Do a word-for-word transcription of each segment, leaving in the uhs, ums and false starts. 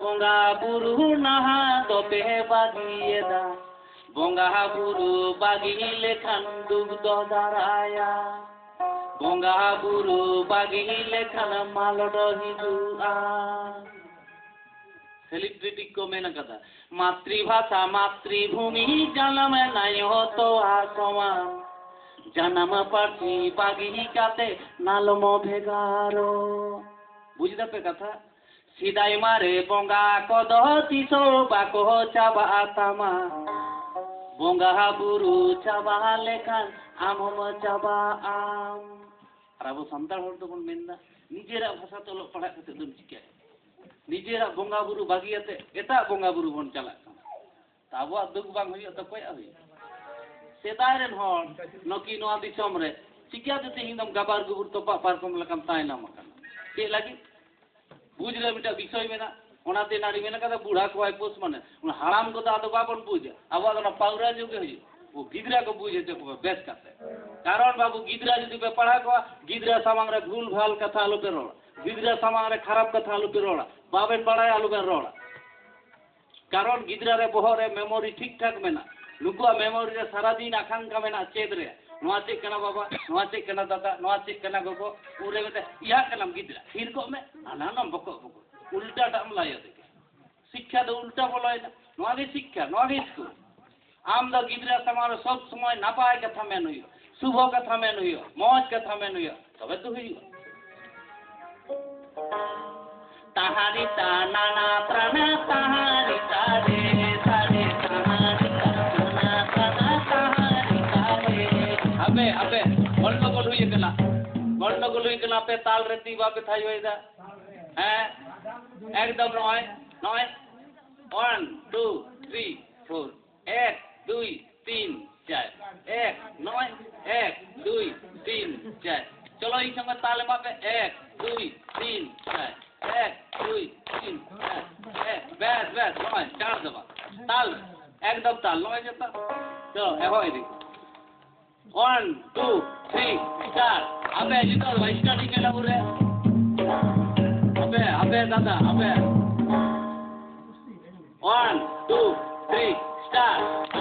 ᱵᱚᱸᱜᱟ ᱵᱩᱨᱩ ᱱᱟᱦᱟᱜ ᱫᱚᱯᱮ ᱵᱟᱹᱜᱤᱭᱮᱫᱟ᱾ ᱵᱚᱸᱜᱟ ᱵᱩᱨᱩ ᱵᱟᱹᱜᱤ ᱞᱮᱠᱷᱟᱱ ᱫᱩᱠ ᱫᱚ ᱫᱟᱨᱟᱭᱟ᱾ ᱵᱚᱸᱜᱟ ᱵᱩᱨᱩ ᱵᱟᱹᱜᱤ ᱞᱮᱠᱷᱟᱱ ᱢᱟᱞᱚᱴ ᱦᱤᱡᱩᱜᱼᱟ᱾ ᱥᱮᱞᱤᱵᱨᱤᱴᱤ ᱠᱚ ᱢᱮᱱ ᱟᱠᱟᱫᱟ, ᱢᱟᱛᱨᱤᱵᱷᱟᱥᱟ ᱢᱟᱛᱨᱤᱵᱷᱩᱢᱤ, ᱡᱟᱱᱟᱢ ᱮᱱ ᱟᱭᱳ ᱛᱚᱣᱟ ᱥᱚᱢᱟᱱ᱾ ᱡᱟᱱᱟᱢ ᱯᱟᱹᱨᱥᱤ ᱵᱟᱹᱜᱤ ᱠᱟᱛᱮ ᱱᱟᱞᱚᱢ ᱵᱷᱮᱜᱟᱨᱚ᱾ ᱵᱩᱡᱽ ᱫᱟᱯᱮ ᱠᱟᱛᱷᱟ? ᱥᱮᱫᱟᱭ ᱢᱟᱨᱮ ᱵᱚᱸᱜᱟ ᱠᱚᱫᱚ ᱛᱤᱥ ᱦᱚᱸ ᱵᱟᱠᱚ ᱪᱟᱵᱟᱜ ᱛᱟᱢᱟ᱾ ᱵᱚᱸᱜᱟ ᱵᱩᱨᱩ ᱪᱟᱵᱟ ᱞᱮᱠᱷᱟᱱ ᱟᱢ ᱦᱚᱸᱢ ᱪᱟᱵᱟᱜ ᱟᱢ᱾ ᱟᱨ ᱟᱵᱚ ᱥᱟᱱᱛᱟᱲ ᱦᱚᱲ ᱫᱚᱵᱚᱱ ᱢᱮᱱᱫᱟ, ᱱᱤᱡᱮᱨᱟᱜ ᱵᱷᱟᱥᱟ ᱛᱮ ᱚᱞᱚᱜ ᱯᱟᱲᱦᱟᱜ ᱠᱟᱛᱮ ᱫᱚᱢ ᱪᱤᱠᱟᱹᱭᱟ? ᱱᱤᱡᱮᱨᱟᱜ ᱵᱚᱸᱜᱟ ᱵᱩᱨᱩ ᱵᱟᱹᱜᱤᱭᱟᱛᱮ ᱮᱴᱟᱜ ᱵᱚᱸᱜᱟ ᱵᱩᱨᱩ ᱵᱚᱱ ᱪᱟᱞᱟᱜ ᱠᱟᱱᱟ᱾ ᱛᱚ ᱟᱵᱚᱣᱟᱜ ᱫᱩᱠ ᱵᱟᱝ ᱦᱩᱭᱩᱜᱼᱟ ᱛᱚ ᱚᱠᱚᱭᱟᱜ ᱦᱩᱭᱩᱜᱼᱟ? ᱥᱮᱫᱟᱭ ᱨᱮᱱ ᱦᱚᱲ ᱱᱩᱠᱤ ᱱᱚᱣᱟ ᱫᱤᱥᱚᱢ ᱨᱮ ᱪᱤᱠᱟᱹᱛᱮ ᱛᱮᱦᱮᱧ ᱫᱚᱢ ᱜᱟᱵᱟᱨ ᱜᱩᱵᱩᱨ ᱛᱚᱯᱟᱜ ᱯᱟᱨᱠᱚᱢ ᱞᱮᱠᱟᱢ ᱛᱟᱭᱱᱚᱢ ᱟᱠᱟᱱᱟ? ᱪᱮᱫ ᱞᱟᱹᱜᱤᱫ? ᱵᱩᱡᱽ ᱨᱮ ᱢᱤᱫᱴᱟᱝ ᱵᱤᱥᱚᱭ ᱢᱮᱱᱟᱜᱼᱟ, ᱚᱱᱟᱛᱮ ᱱᱟᱹᱲᱤ ᱢᱮᱱ ᱠᱟᱫᱟ ᱵᱩᱲᱦᱟ ᱠᱚᱣᱟᱭ ᱯᱳᱥ ᱢᱟᱱᱮ᱾ ᱚᱱᱟ ᱦᱟᱲᱟᱢ ᱠᱚᱫᱚ ᱟᱫᱚ ᱵᱟᱵᱚᱱ ᱵᱩᱡᱟ, ᱟᱵᱚᱣᱟᱜ ᱫᱚ ᱚᱱᱟ ᱯᱟᱹᱣᱨᱟᱹ ᱧᱩ ᱜᱮ ᱦᱩᱭᱩᱜᱼᱟ᱾ ᱩᱱᱠᱩ ᱜᱤᱫᱽᱨᱟᱹ ᱠᱚ ᱵᱩᱡᱽ ᱦᱚᱪᱚ ᱠᱚᱣᱟ ᱵᱮᱥ ᱠᱟᱛᱮ᱾ ᱠᱟᱨᱚᱱ ᱵᱟᱹᱵᱩ, ᱜᱤᱫᱽᱨᱟᱹ ᱡᱩᱫᱤ ᱯᱮ ᱯᱟᱲᱦᱟᱣ ᱠᱚᱣᱟ, ᱜᱤᱫᱽᱨᱟᱹ ᱥᱟᱢᱟᱝ ᱨᱮ ᱵᱷᱩᱞ ᱵᱷᱟᱞ ᱠᱟᱛᱷᱟ ᱟᱞᱚᱯᱮ ᱨᱚᱲᱟ, ᱜᱤᱫᱽᱨᱟᱹ ᱥᱟᱢᱟᱝ ᱨᱮ ᱠᱷᱟᱨᱟᱯ ᱠᱟᱛᱷᱟ ᱟᱞᱚᱯᱮ ᱨᱚᱲᱟ, ᱵᱟᱵᱮᱱ ᱵᱟᱲᱟᱭᱟ ᱟᱞᱚᱵᱮᱱ ᱨᱚᱲᱟ᱾ ᱠᱟᱨᱚᱱ ᱜᱤᱫᱽᱨᱟᱹ ᱨᱮ ᱵᱚᱦᱚᱜ ᱨᱮ ᱢᱮᱢᱳᱨᱤ ᱴᱷᱤᱠ ᱴᱷᱟᱠ ᱢᱮᱱᱟᱜᱼᱟ᱾ ᱱᱩᱠᱩᱣᱟᱜ ᱢᱮᱢᱳᱨᱤ ᱨᱮ ᱥᱟᱨᱟᱫᱤᱱ ᱟᱠᱟᱝᱠᱷᱟ ᱢᱮᱱᱟᱜᱼᱟ ᱪᱮᱫ ᱨᱮ, ᱱᱚᱣᱟ ᱪᱮᱫ ᱠᱟᱱᱟ ᱵᱟᱵᱟ, ᱱᱚᱣᱟ ᱪᱮᱫ ᱠᱟᱱᱟ ᱫᱟᱫᱟ, ᱱᱚᱣᱟ ᱪᱮᱫ ᱠᱟᱱᱟ ᱜᱚᱜᱚ᱾ ᱩᱱᱨᱮ ᱢᱮᱛᱟᱭ, "ᱤᱭᱟᱜ ᱠᱟᱱᱟᱢ ᱜᱤᱫᱽᱨᱟᱹ, ᱛᱷᱤᱨ ᱠᱚᱜ ᱢᱮ, ᱦᱟᱱᱟ ᱱᱚᱢ ᱵᱚᱠᱚᱜ ᱵᱚᱠᱚᱜ, ᱩᱞᱴᱟᱴᱟᱜ ᱮᱢ ᱞᱟᱭᱟ ᱛᱮᱜᱮ᱾" ᱥᱤᱠᱠᱷᱟ ᱫᱚ ᱩᱞᱴᱟ ᱵᱚᱞᱚᱭᱮᱱᱟ᱾ ᱱᱚᱣᱟ ᱜᱮ ᱥᱤᱠᱠᱷᱟ, ᱱᱚᱣᱟ ᱜᱮ ᱥᱠᱩᱞ᱾ ᱟᱢ ᱫᱚ ᱜᱤᱫᱽᱨᱟᱹ ᱥᱟᱢᱟᱝ ᱨᱮ ᱥᱚᱵ ᱥᱚᱢᱚᱭ ᱱᱟᱯᱟᱭ ᱠᱟᱛᱷᱟ ᱢᱮᱱ ᱦᱩᱭᱩᱜᱼᱟ, ᱥᱩᱵᱷᱚ ᱠᱟᱛᱷᱟ ᱢᱮᱱ ᱦᱩᱭᱩᱜᱼᱟ, ᱢᱚᱡᱽ ᱠᱟᱛᱷᱟ ᱢᱮᱱ ᱦᱩᱭᱩᱜᱼᱟ, ᱛᱚᱵᱮ ᱛᱚ ᱦᱩᱭᱩᱜᱼᱟ᱾ ᱛᱟᱦᱟᱨᱤ ᱛᱟ ᱱᱟᱱᱟ ᱯᱨᱟᱱᱟ ᱛᱟᱦᱟᱨᱤ ᱛᱟ ᱨᱮ ᱛᱟ ᱨᱮ ᱛᱟᱦᱟᱨᱤ ᱛᱟ ᱱᱟᱱᱟ ᱯᱨᱟᱱᱟ ᱛᱟᱦᱟᱨᱤ ᱛᱟ ᱨᱮ᱾ ᱦᱟᱯᱮ, ᱦᱟᱯᱮ, ᱜᱚᱱᱰᱚᱜᱳᱞ ᱦᱩᱭ ᱟᱠᱟᱱᱟ, ᱜᱚᱱᱰᱚᱜᱳᱞ ᱦᱩᱭ ᱟᱠᱟᱱᱟ, ᱟᱯᱮ ᱛᱟᱞ ᱨᱮ ᱛᱤ ᱵᱟᱯᱮ ᱛᱷᱟᱭᱚᱭᱮᱫᱟ᱾ ᱦᱮᱸ, ᱮᱠᱫᱚᱢ ᱱᱚᱜᱼᱚᱭ, ᱱᱚᱜᱼᱚᱭ, one, two, three, four. ᱮᱠ, ᱫᱩᱭ, ᱛᱤᱱ, ᱪᱟᱨ᱾ ᱮᱠ, ᱱᱚᱜᱼᱚᱭ, ᱮᱠ, ᱫᱩᱭ, ᱛᱤᱱ, ᱪᱟᱨ᱾ ᱪᱚᱞᱚ, ᱤᱧ ᱥᱚᱸᱜᱮ ᱛᱟᱞ ᱮᱢᱟᱜ ᱯᱮ᱾ ᱮᱠ, ᱫᱩᱭ, ᱛᱤᱱ, ᱪᱟᱨ᱾ ᱮᱠ, ᱫᱩᱭ, ᱛᱤᱱ, ᱪᱟᱨ᱾ ᱮᱠ, ᱵᱮᱥ, ᱵᱮᱥ, ᱱᱚᱜᱼᱚᱭ, ᱪᱟᱲ ᱫᱚ ᱵᱟᱝ᱾ ᱛᱟᱞ, ᱮᱠᱫᱚᱢ ᱛᱟᱞ, ᱱᱚᱜᱼᱚᱭ ᱡᱚᱛᱚ᱾ ᱛᱚ, ᱮᱦᱚᱵ ᱤᱫᱤ᱾ One, two, three, start. ᱟᱯᱮ ᱡᱚᱛᱚ ᱦᱚᱲ ᱥᱴᱟᱨᱴᱤᱝ ᱢᱮ ᱞᱟᱹᱜᱩ ᱨᱮ᱾ ᱟᱯᱮ, ᱟᱯᱮ ᱫᱟᱫᱟ, ᱟᱯᱮ᱾ One, two, three, start.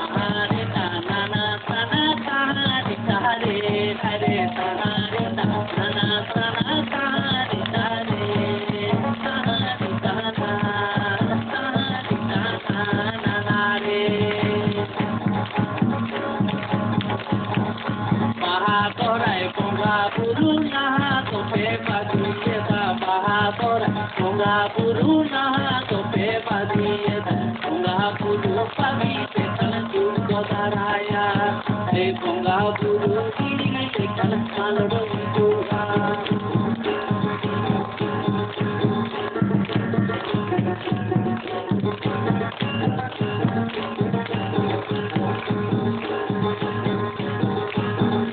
ᱵᱟᱦᱟ ᱥᱚᱦᱨᱟᱭ ᱵᱚᱸᱜᱟ ᱵᱩᱨᱩ ᱱᱟᱦᱟᱜ ᱫᱚᱯᱮ ᱵᱟᱹᱜᱤᱭᱮᱫᱟ᱾ ᱵᱟᱦᱟ ᱥᱚᱦᱨᱟᱭ ᱵᱚᱸᱜᱟ ᱵᱩᱨᱩ ᱱᱟᱦᱟᱜ ᱫᱚᱯᱮ ᱵᱟᱹᱜᱤᱭᱮᱫᱟ᱾ ᱵᱚᱸᱜᱟ ᱵᱩᱨᱩ ᱵᱟᱹᱜᱤ ᱞᱮᱠᱷᱟᱱ ᱡᱩᱜᱽ ᱫᱚ ᱫᱟᱨᱟᱭᱟ᱾ ᱮ ᱵᱚᱸᱜᱟ ᱵᱩᱨᱩ ᱦᱤᱲᱤᱧ ᱞᱮᱠᱷᱟᱱ ᱢᱟᱞᱚᱴ ᱦᱤᱡᱩᱜᱼᱟ᱾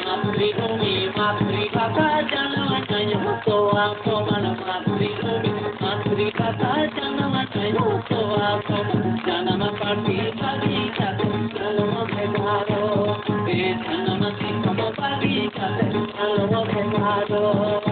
ᱢᱟᱛᱨᱤᱵᱷᱩᱢᱤ, ᱢᱟᱛᱨᱤᱵᱷᱟᱥᱟ ᱡᱟᱱᱟᱢ ᱟᱭᱳ ᱛᱚᱣᱟ ᱥᱚᱢᱟᱱ᱾ ᱢᱟᱛᱨᱤᱵᱷᱩᱢᱤ, ᱢᱟᱛᱨᱤᱵᱷᱟᱥᱟ ᱡᱟᱱᱟᱢ ᱟᱭᱳ ᱛᱚᱣᱟ ᱥᱚᱢᱟᱱ᱾ ᱡᱟᱱᱟᱢ ᱯᱟᱹᱨᱥᱤ ᱵᱟᱹᱜᱤ ᱠᱟᱛᱮ ᱟᱞᱚᱢ ᱵᱷᱮᱜᱟᱨᱚᱜ᱾ ᱮ ᱡᱟᱱᱟᱢ ᱫᱤᱥᱚᱢ ᱵᱟᱹᱜᱤ ᱠᱟᱛᱮ ᱟᱞᱚᱢ ᱵᱷᱮᱜᱟᱨᱚᱜ᱾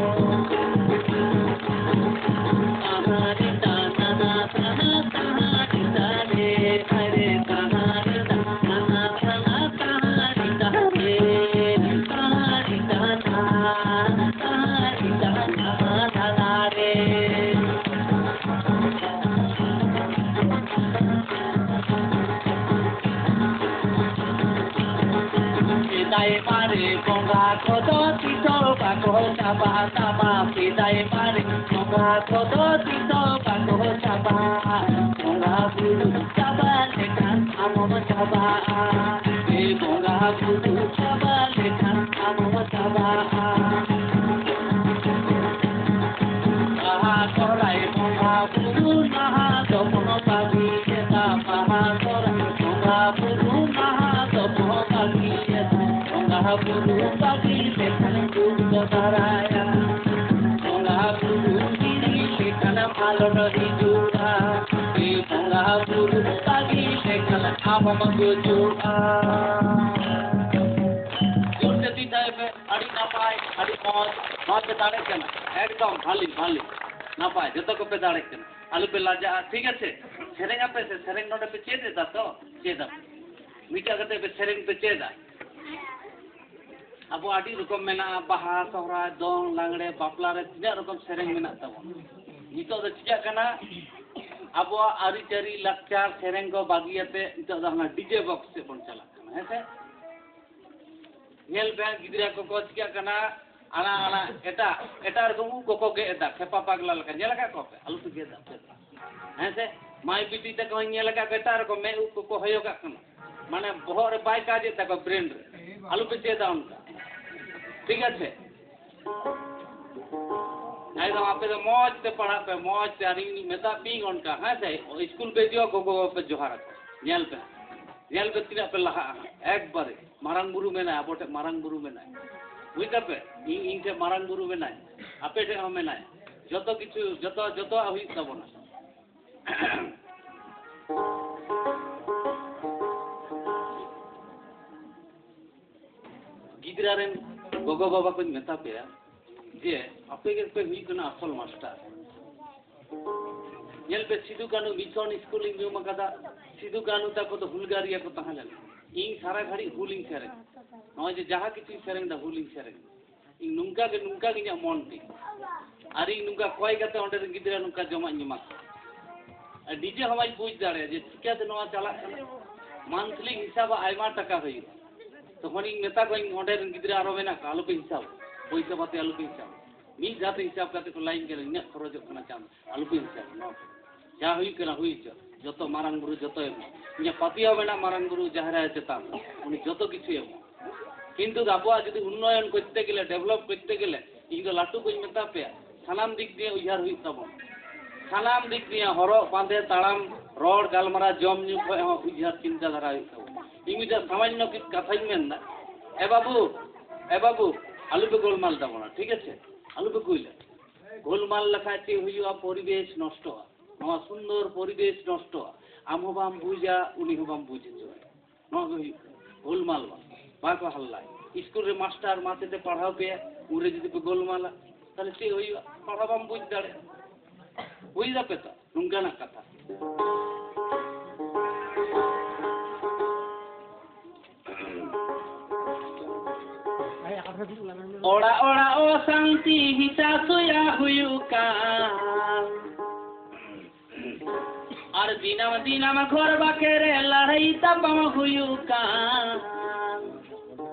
ᱥᱮᱫᱟᱭ ᱢᱟᱨᱮ ᱵᱚᱸᱜᱟ ᱠᱚᱫᱚ ᱛᱤᱥ ᱦᱚᱸ ᱵᱟᱠᱚ ᱪᱟᱵᱟᱜ ᱛᱟᱢᱟ᱾ ᱥᱮᱫᱟᱭ ᱢᱟᱨᱮ ᱵᱚᱸᱜᱟ ᱠᱚᱫᱚ ᱛᱤᱥ ᱦᱚᱸ ᱵᱟᱠᱚ ᱪᱟᱵᱟᱜᱼᱟ᱾ ᱵᱚᱸᱜᱟ ᱵᱩᱨᱩ ᱪᱟᱵᱟ ᱞᱮᱠᱷᱟᱱ ᱟᱢ ᱦᱚᱸᱢ ᱪᱟᱵᱟᱜᱼᱟ᱾ ᱮ ᱵᱚᱸᱜᱟ ᱵᱩᱨᱩ ᱪᱟᱵᱟ ᱞᱮᱠᱷᱟᱱ ᱟᱢ ᱦᱚᱸᱢ ᱪᱟᱵᱟᱜᱼᱟ᱾ ᱵᱟᱦᱟ ᱥᱚᱦᱨᱟᱭ ᱵᱚᱸᱜᱟ ᱵᱩᱨᱩ ᱱᱟᱦᱟᱜ ᱫᱚᱵᱚᱱ ᱵᱟᱹᱜᱤᱭᱮᱫᱟ᱾ ᱵᱟᱦᱟ ᱥᱚᱦᱨᱟᱭ ᱵᱚᱸᱜᱟ ᱵᱩᱨᱩ ᱱᱟᱦᱟᱜ ᱫᱚᱵᱚᱱ ᱵᱟᱹᱜᱤᱭᱮᱫᱟ᱾ ᱵᱚᱸᱜᱟ ᱵᱩᱨᱩ ᱵᱟᱹᱜᱤ ᱞᱮᱠᱷᱟᱱ ᱡᱩᱜᱽ ᱫᱚ ᱫᱟᱨᱟᱭᱟ᱾ ᱵᱚᱸᱜᱟ ᱵᱩᱨᱩ ᱦᱤᱲᱤᱧ ᱞᱮᱠᱷᱟᱱ ᱢᱟᱞᱚᱴ ᱦᱤᱡᱩᱜᱼᱟ᱾ ᱮ ᱵᱚᱸᱜᱟ ᱵᱩᱨᱩ ᱵᱟᱹᱜᱤ ᱞᱮᱠᱷᱟᱱ ᱟᱵᱚᱢ ᱜᱩᱡᱩᱜᱼᱟ᱾ ᱡᱳᱨ ᱛᱮ ᱛᱤ ᱛᱷᱟᱭᱚ ᱯᱮ, ᱟᱹᱰᱤ ᱱᱟᱯᱟᱭ, ᱟᱹᱰᱤ ᱢᱚᱡᱽ, ᱱᱚᱣᱟ ᱯᱮ ᱫᱟᱲᱮᱜ ᱠᱟᱱᱟ, ᱮᱠᱫᱚᱢ ᱵᱷᱟᱞᱤ, ᱵᱷᱟᱞᱤ, ᱱᱟᱯᱟᱭ, ᱡᱚᱛᱚ ᱠᱚᱯᱮ ᱫᱟᱲᱮᱜ ᱠᱟᱱᱟ, ᱟᱞᱚᱯᱮ ᱞᱟᱡᱟᱜᱼᱟ, ᱴᱷᱤᱠ ᱟᱪᱷᱮ? ᱥᱮᱨᱮᱧ ᱟᱯᱮ ᱥᱮ? ᱥᱮᱨᱮᱧ ᱱᱚᱰᱮ ᱯᱮ ᱪᱮᱫ ᱮᱫᱟ ᱛᱚ? ᱪᱮᱫ ᱟᱯᱮ? ᱢᱤᱫᱴᱟᱜ ᱠᱟᱛᱮ ᱯᱮ ᱥᱮᱨᱮᱧ ᱯᱮ ᱪᱮᱫᱟ᱾ ᱟᱵᱚ ᱟᱹᱰᱤ ᱨᱚᱠᱚᱢ ᱢᱮᱱᱟᱜᱼᱟ, ᱵᱟᱦᱟ, ᱥᱚᱦᱨᱟᱭ, ᱫᱚᱝ, ᱞᱟᱜᱽᱲᱮ, ᱵᱟᱯᱞᱟ ᱨᱮ ᱛᱤᱱᱟᱹᱜ ᱨᱚᱠᱚᱢ ᱥᱮᱨᱮᱧ ᱢᱮᱱᱟᱜ ᱛᱟᱵᱚᱱᱟ᱾ ᱱᱤᱛᱚᱜ ᱫᱚ ᱪᱤᱠᱟᱹᱜ ᱠᱟᱱᱟ, ᱟᱵᱚᱣᱟᱜ ᱟᱹᱨᱤᱪᱟᱹᱞᱤ, ᱞᱟᱠᱪᱟᱨ, ᱥᱮᱨᱮᱧ ᱠᱚ ᱵᱟᱹᱜᱤᱭᱟᱛᱮ ᱱᱤᱛᱚᱜ ᱫᱚ ᱦᱟᱱᱟ ᱰᱤᱡᱮ ᱵᱚᱠᱥ ᱥᱮᱫ ᱵᱚᱱ ᱪᱟᱞᱟᱜ ᱠᱟᱱᱟ, ᱦᱮᱸ ᱥᱮ? ᱧᱮᱞ ᱯᱮ, ᱜᱤᱫᱽᱨᱟᱹ ᱠᱚᱠᱚ ᱪᱤᱠᱟᱹᱜ ᱠᱟᱱᱟ, ᱟᱲᱟ ᱟᱲᱟ ᱮᱴᱟᱜ ᱮᱴᱟᱜ ᱨᱚᱠᱚᱢ ᱩᱵ ᱠᱚᱠᱚ ᱜᱮᱫ ᱮᱫᱟ, ᱠᱷᱮᱯᱟ ᱯᱟᱜᱽᱞᱟ ᱞᱮᱠᱟ᱾ ᱧᱮᱞ ᱟᱠᱟᱫ ᱠᱚᱣᱟ ᱯᱮ? ᱟᱞᱚ ᱯᱮ ᱜᱮᱫᱟ ᱟᱯᱮ ᱫᱚ᱾ ᱦᱮᱸ ᱥᱮ? ᱢᱟᱹᱭ ᱵᱤᱴᱤ ᱛᱟᱠᱚ ᱦᱚᱸᱧ ᱧᱮᱞ ᱟᱠᱟᱫ ᱠᱚᱣᱟ, ᱮᱴᱟᱜ ᱨᱚᱠᱚᱢ ᱢᱮᱫ ᱩᱵ ᱠᱚᱠᱚ ᱦᱚᱭᱚ ᱠᱟᱜ ᱠᱟᱱᱟ, ᱢᱟᱱᱮ ᱵᱚᱦᱚᱜ ᱨᱮ ᱵᱟᱭ ᱠᱟᱡᱽ ᱮᱫ ᱛᱟᱠᱚᱣᱟ, ᱵᱨᱮᱱ ᱨᱮ᱾ ᱟᱞᱚ ᱯᱮ ᱪᱮᱫᱟ ᱚᱱᱠᱟ, ᱴᱷᱤᱠ ᱟᱪᱷᱮ? ᱮᱠᱫᱚᱢ ᱟᱯᱮ ᱫᱚ ᱢᱚᱡᱽ ᱛᱮ ᱯᱟᱲᱦᱟᱜ ᱯᱮ, ᱢᱚᱡᱽ ᱛᱮ᱾ ᱟᱨ ᱤᱧ ᱢᱮᱛᱟ ᱯᱮᱭᱟᱹᱧ ᱚᱱᱠᱟ, ᱦᱮᱸ ᱥᱮ? ᱥᱠᱩᱞ ᱯᱮ ᱦᱤᱡᱩᱜᱼᱟ, ᱜᱚᱜᱚ ᱵᱟᱵᱟ ᱯᱮ ᱡᱚᱦᱟᱨ ᱟᱠᱚ᱾ ᱧᱮᱞ ᱯᱮ, ᱧᱮᱞ ᱯᱮ ᱛᱤᱱᱟᱹᱜ ᱯᱮ ᱞᱟᱦᱟᱜᱼᱟ ᱦᱟᱸᱜ᱾ ᱮᱠᱵᱟᱨᱮ ᱢᱟᱨᱟᱝ ᱵᱩᱨᱩ ᱢᱮᱱᱟᱭ, ᱟᱵᱚ ᱴᱷᱮᱱ ᱢᱟᱨᱟᱝ ᱵᱩᱨᱩ ᱢᱮᱱᱟᱭ, ᱵᱩᱡᱽ ᱫᱟᱯᱮ? ᱤᱧ, ᱤᱧ ᱴᱷᱮᱱ ᱢᱟᱨᱟᱝ ᱵᱩᱨᱩ ᱢᱮᱱᱟᱭ, ᱟᱯᱮ ᱴᱷᱮᱱ ᱦᱚᱸ ᱢᱮᱱᱟᱭ᱾ ᱡᱚᱛᱚ ᱠᱤᱪᱷᱩ, ᱡᱚᱛᱚ, ᱡᱚᱛᱚᱣᱟᱜ ᱦᱩᱭᱩᱜ ᱛᱟᱵᱚᱱᱟ᱾ ᱜᱤᱫᱽᱨᱟᱹ ᱨᱮᱱ ᱜᱚᱜᱚ ᱵᱟᱵᱟ ᱠᱚᱧ ᱢᱮᱛᱟ ᱯᱮᱭᱟ ᱡᱮ ᱟᱯᱮ ᱜᱮᱯᱮ ᱦᱩᱭᱩᱜ ᱠᱟᱱᱟ ᱟᱥᱚᱞ ᱢᱟᱥᱴᱟᱨ᱾ ᱧᱮᱞ ᱯᱮ, ᱥᱤᱫᱩ ᱠᱟᱹᱱᱦᱩ ᱢᱤᱥᱚᱱ ᱥᱠᱩᱞ ᱤᱧ ᱧᱩᱢ ᱟᱠᱟᱫᱟ᱾ ᱥᱤᱫᱩ ᱠᱟᱹᱱᱦᱩ ᱛᱟᱠᱚ ᱫᱚ ᱦᱩᱞᱜᱟᱹᱨᱤᱭᱟᱹ ᱠᱚ ᱛᱟᱦᱮᱸ ᱞᱮᱱᱟ᱾ ᱤᱧ ᱥᱟᱨᱟ ᱜᱷᱟᱹᱲᱤᱡ ᱦᱩᱞᱤᱧ ᱥᱮᱨᱮᱧ᱾ ᱱᱚᱜᱼᱚᱭ ᱡᱮ ᱡᱟᱦᱟᱸ ᱠᱤᱪᱷᱩᱧ ᱥᱮᱨᱮᱧ ᱮᱫᱟ, ᱦᱩᱞᱤᱧ ᱥᱮᱨᱮᱧ᱾ ᱤᱧ ᱱᱚᱝᱠᱟ ᱜᱮ, ᱱᱚᱝᱠᱟ ᱜᱮ ᱤᱧᱟᱹᱜ ᱢᱚᱱ ᱛᱤᱧ᱾ ᱟᱨ ᱤᱧ ᱱᱚᱝᱠᱟ ᱠᱚᱭ ᱠᱟᱛᱮ ᱚᱸᱰᱮ ᱨᱮᱱ ᱜᱤᱫᱽᱨᱟᱹ ᱱᱚᱝᱠᱟ ᱡᱚᱢᱟᱜ ᱤᱧ ᱮᱢᱟ ᱠᱚᱣᱟ᱾ ᱟᱨ ᱱᱤᱡᱮ ᱦᱚᱸ ᱵᱟᱹᱧ ᱵᱩᱡᱽ ᱫᱟᱲᱮᱭᱟᱜᱼᱟ ᱡᱮ ᱪᱤᱠᱟᱹᱛᱮ ᱱᱚᱣᱟ ᱪᱟᱞᱟᱜ ᱠᱟᱱᱟ᱾ ᱢᱟᱱᱛᱷᱞᱤ ᱦᱤᱥᱟᱹᱵᱟ ᱟᱭᱢᱟ ᱴᱟᱠᱟ ᱦᱩᱭᱩᱜᱼᱟ᱾ ᱛᱚᱠᱷᱚᱱᱤᱧ ᱢᱮᱛᱟ ᱠᱚᱣᱟᱧ, ᱚᱸᱰᱮ ᱨᱮᱱ ᱜᱤᱫᱽᱨᱟᱹ ᱟᱨᱚ ᱢᱮᱱᱟᱜ ᱠᱚᱣᱟ, ᱟᱞᱚᱯᱮ ᱦᱤᱥᱟᱹᱵᱟ, ᱯᱚᱭᱥᱟ ᱯᱟᱛᱮ ᱟᱞᱚᱯᱮ ᱦᱤᱥᱟᱹᱵᱟ᱾ ᱢᱤᱫ ᱫᱷᱟᱣ ᱛᱮ ᱦᱤᱥᱟᱹᱵ ᱠᱟᱛᱮ ᱠᱚ ᱞᱟᱹᱭᱤᱧ ᱠᱟᱱᱟ, ᱤᱱᱟᱹᱜ ᱠᱷᱚᱨᱚᱪᱚᱜ ᱠᱟᱱᱟ ᱪᱟᱸᱫᱚ, ᱟᱞᱚᱯᱮ ᱦᱤᱥᱟᱹᱵᱟ᱾ ᱱᱚᱣᱟ ᱠᱚ ᱡᱟ ᱦᱩᱭᱩᱜ ᱠᱟᱱᱟ ᱦᱩᱭ ᱦᱚᱪᱚ, ᱡᱚᱛᱚ ᱢᱟᱨᱟᱝ ᱵᱩᱨᱩ ᱡᱚᱛᱚᱭ ᱮᱢᱟ᱾ ᱤᱧᱟᱹᱜ ᱯᱟᱹᱛᱭᱟᱹᱣ ᱢᱮᱱᱟᱜᱼᱟ ᱢᱟᱨᱟᱝ ᱵᱩᱨᱩ ᱡᱟᱦᱮᱨ ᱟᱭᱳ ᱪᱮᱛᱟᱱ ᱨᱮ, ᱩᱱᱤ ᱡᱚᱛᱚ ᱠᱤᱪᱷᱩᱭ ᱮᱢᱟ᱾ ᱠᱤᱱᱛᱩ ᱟᱵᱚᱣᱟᱜ ᱡᱩᱫᱤ ᱩᱱᱱᱚᱭᱚᱱ ᱠᱚᱨᱛᱮ ᱜᱮᱞᱮ, ᱰᱮᱵᱷᱞᱚᱯ ᱠᱚᱨᱛᱮ ᱜᱮᱞᱮ, ᱤᱧ ᱫᱚ ᱞᱟᱹᱴᱩ ᱠᱚᱧ ᱢᱮᱛᱟ ᱯᱮᱭᱟ, ᱥᱟᱱᱟᱢ ᱫᱤᱠ ᱫᱤᱭᱮ ᱩᱭᱦᱟᱹᱨ ᱦᱩᱭᱩᱜ ᱛᱟᱵᱚᱱᱟ᱾ ᱥᱟᱱᱟᱢ ᱫᱤᱠ ᱫᱤᱭᱮ, ᱦᱚᱨᱚᱜ ᱵᱟᱸᱫᱮ, ᱛᱟᱲᱟᱢ, ᱨᱚᱲ, ᱜᱟᱞᱢᱟᱨᱟᱣ, ᱡᱚᱢ ᱧᱩ ᱠᱷᱚᱱ ᱦᱚᱸ ᱩᱭᱦᱟᱹᱨ ᱪᱤᱱᱛᱟᱹ ᱫᱷᱟᱨᱟ ᱦᱩᱭᱩᱜ ᱛᱟᱵᱚᱱᱟ᱾ ᱤᱧ ᱢᱤᱫᱴᱟᱝ ᱥᱟᱢᱟᱱᱱᱚ ᱠᱤᱪᱷᱩ ᱠᱟᱛᱷᱟᱧ ᱢᱮᱱᱫᱟ, ᱮ ᱵᱟᱹᱵᱩ, ᱮ ᱵᱟᱹᱵᱩ, ᱟᱞᱚᱯᱮ ᱜᱳᱞᱢᱟᱞ ᱛᱟᱵᱚᱱᱟ, ᱴᱷᱤᱠ ᱟᱪᱷᱮ? ᱟᱞᱚᱯᱮ ᱜᱳᱞᱟ᱾ ᱜᱳᱞᱢᱟᱞ ᱞᱮᱠᱷᱟᱱ ᱪᱮᱫ ᱦᱩᱭᱩᱜᱼᱟ? ᱯᱚᱨᱤᱵᱮᱥ ᱱᱚᱥᱴᱚᱜᱼᱟ᱾ ᱱᱚᱣᱟ ᱥᱩᱱᱫᱚᱨ ᱯᱚᱨᱤᱵᱮᱥ ᱱᱚᱥᱴᱚᱜᱼᱟ, ᱟᱢ ᱦᱚᱸ ᱵᱟᱢ ᱵᱩᱡᱟ, ᱩᱱᱤ ᱦᱚᱸ ᱵᱟᱢ ᱵᱩᱡ ᱦᱚᱪᱚᱣᱟᱭᱟ᱾ ᱱᱚᱣᱟ ᱜᱮ ᱦᱩᱭᱩᱜ ᱠᱟᱱᱟ ᱜᱳᱞᱢᱟᱞ᱾ ᱵᱟᱝ, ᱵᱟᱠᱚ ᱦᱟᱞᱞᱟᱭᱟ᱾ ᱤᱥᱠᱩᱞ ᱨᱮ ᱢᱟᱥᱴᱟᱨ ᱢᱟᱪᱮᱫ ᱮ ᱯᱟᱲᱦᱟᱣ ᱯᱮᱭᱟ, ᱩᱱᱨᱮ ᱡᱩᱫᱤ ᱯᱮ ᱜᱳᱞᱢᱟᱞᱟ, ᱛᱟᱦᱞᱮ ᱪᱮᱫ ᱦᱩᱭᱩᱜᱼᱟ? ᱯᱟᱲᱦᱟᱣ ᱵᱟᱢ ᱵᱩᱡᱽ ᱫᱟᱲᱮᱭᱟᱜᱼᱟ᱾ ᱵᱩᱡᱽ ᱫᱟᱯᱮ ᱛᱚ? ᱱᱚᱝᱠᱟᱱᱟᱜ ᱠᱟᱛᱷᱟ᱾ ᱚᱲᱟᱜ ᱚᱲᱟᱜ ᱚᱥᱟᱱᱛᱤ ᱦᱤᱥᱟ ᱥᱩᱭᱟ ᱦᱩᱭᱩᱜ ᱠᱟᱱ, ᱟᱨ ᱫᱤᱱᱟᱢ ᱫᱤᱱᱟᱢ ᱜᱷᱚᱨ ᱵᱟᱠᱮ ᱨᱮ ᱞᱟᱹᱲᱦᱟᱹᱭ ᱛᱟᱯᱟᱢ ᱦᱩᱭᱩᱜ ᱠᱟᱱ᱾